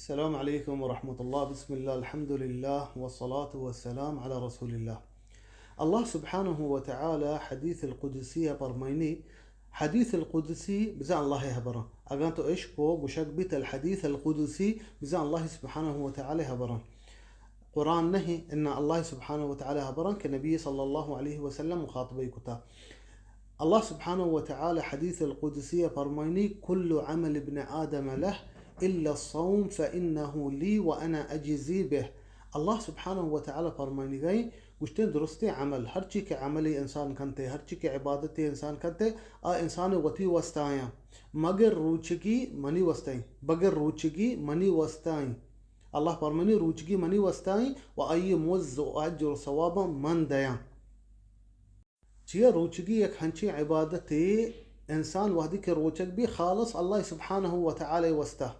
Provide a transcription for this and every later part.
السلام علیکم ورحمۃ اللہ۔ بسم اللہ، الحمدللہ، والصلاة والسلام علی رسول اللہ۔ اللہ سبحانہ و تعالی حدیث القدسی ءَ پرمائنی، حدیث القدسی بزاں اللہ ءِ حبراں۔ اگاں تو اشکو گوشگ بیت الحدیث القدسی، بزاں اللہ سبحانہ و تعالی حبراں۔ قرآن نہیں، ان اللہ سبحانہ و تعالی حبراں کہ نبی صلی اللہ علیہ وسلم مخاطبہ کتا۔ اللہ سبحانہ و تعالی حدیث القدسی ءَ پرمائنی، کل عمل ابن آدم له الا الصوم فانه لی وانا اجزی به۔ اللہ سبحانہ و تعالی پرمائنی گئی، گوشتیں درستیں عمل، ہرچی کہ عملی انسان کنتے، ہرچی کہ عبادتی انسان کنتے، آ انسان وتی واسطہ آیاں، مگر روچگی منی واسطہ ایں، بگر روچگی منی واسطہ ایں۔ اللہ پرمانی روچگی منی واسطہ ایں و آئی مز و اجر و ثواباں من دیاں۔ چیا روچگی یک ہنچیں عبادتے، انسان وہدی کہ روچگ بی خالص اللہ سبحانہ و تعالی واسطہ۔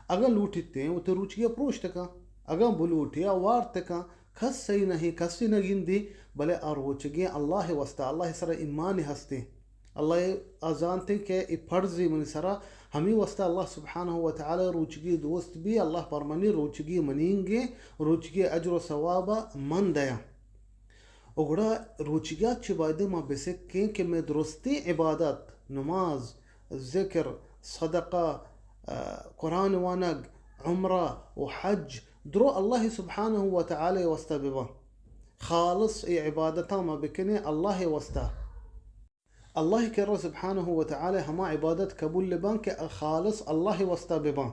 اگاں لوٹیتیں و تو روچگی پروشت کن، اگاں بلوٹی آ وارت کن، کس سہی نہیں، کسی نہ گندی، بلے آ روچگی اللہ واسطہ، اللہ سر ایمان ہستیں۔ اللہ آ زانتیں کہ اے فرضی منی سرا، ہمے واسطہ اللہ سبحانہ و تعالی روچگی دوست بی، اللہ پرمانی روچگی منینگیں، روچگی اجر و ثوابا من دیاں۔ و گڑا روچگیا چہ بایدیں ما بسکیں کہ مئے درستیں عبادت، نماز، ذکر، صدقہ، آ، قرآن وانگ، عمرہ و حج درو اللہ سبحانہ و تعالی واسطہ بباں۔ خالص اے عبادتاں ما بکنیں اللہ واسطہ۔ اللہ کرا سبحانہ و تعالی ہما عبادت قبول بباں کہ خالص اللہ واسطہ بباں۔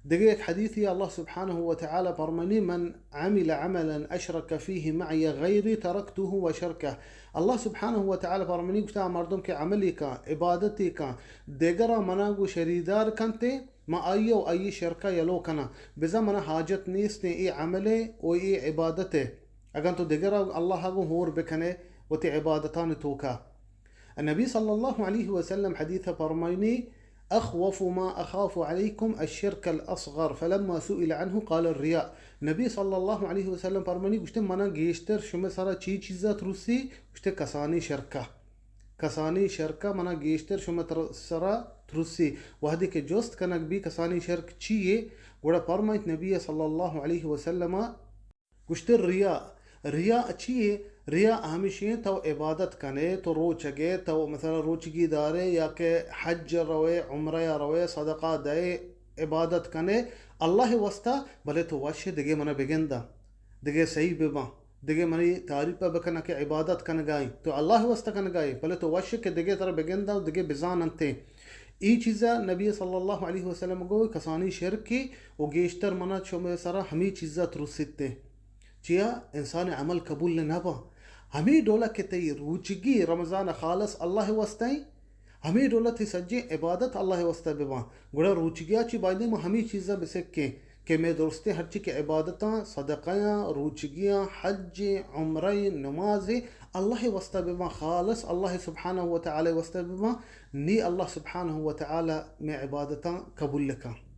دگہ یک حدیثی اللہ سبحانہ و تعالی پرمانی، من عمل عملا اشرک فیہ معی غیری ترکتہ و شرکہ۔ اللہ سبحانہ و تعالی پرمانی گوشتا، مردم کہ عملی کا، عبادتی کا، دگرا منا گو شریدار کنتے، ما آئی و آئی شرکا یلو کناں، بزاں منا حاجت نیستیں اے عملے و اے عبادتے۔ اگاں تو دگرا اللہ گوں ہور بکنے وتی عبادتانی توکا۔ نبی صلی اللہ علیہ وسلم حدیث پرمائنی، اخوف ما اخاف علیکم الشرک الاصغر، فلما سئل عنہ قال الرياء۔ نبی صلی اللہ علیہ وسلم پرمائنی گوشتے، منا گیشتر شمے سرا چی چیزا ترسی؟ گوشتے، کسانی شرکا۔ کسانی شرکا منا گیشتر شمے تر-، سرا ترسی۔ وہدی کہ جست کنگ بی کسانی شرک چیے؟ گڑا پرمائنت نبی صلی اللہ علیہ وسلم گوشتر ریا۔ ریا چیے؟ ریا ہمیشی تو عبادت کنے، تو روچگے، تو مثلا روچگی دارے یا کہ حج روے، عمرہ روے، صدقہ دے، عبادت کنے اللہ واسطہ، بلے تو وش دگہ منا بگندا، دگہ صحیح بباں، دگہ منی تعریف بکنا کہ عبادت کنگائی، تو اللہ واسطہ کنگائی، بلے تو وش کہ دگہ ترا بگندا و دگہ بزاننتے۔ ای چیزا نبی صلی اللہ علیہ وسلم گو کسانی شرکی و گیشتر منا شمے سرا ہمی چیزا ترسیتے۔ چیا؟ انسان عمل قبول نہ باں۔ ہمے ڈولا کہ تئی روچگی رمضان خالص اللہ واسطہ ایں، ہمے ڈولا تئی سجیں عبادت اللہ واسطہ بباں۔ گڑا روچگیا چی بایدیں ما ہمے چیزا بسکیں کہ مئے درستیں ہرچی کہ عبادتاں، صدقیاں، روچگیاں، حج، عمرہ، نماز، اللہ واسطہ بباں، خالص اللہ سبحانہ و تعالی واسطہ بباں، نی اللہ سبحانہ و تعالی مئے عبادتاں قبول کن۔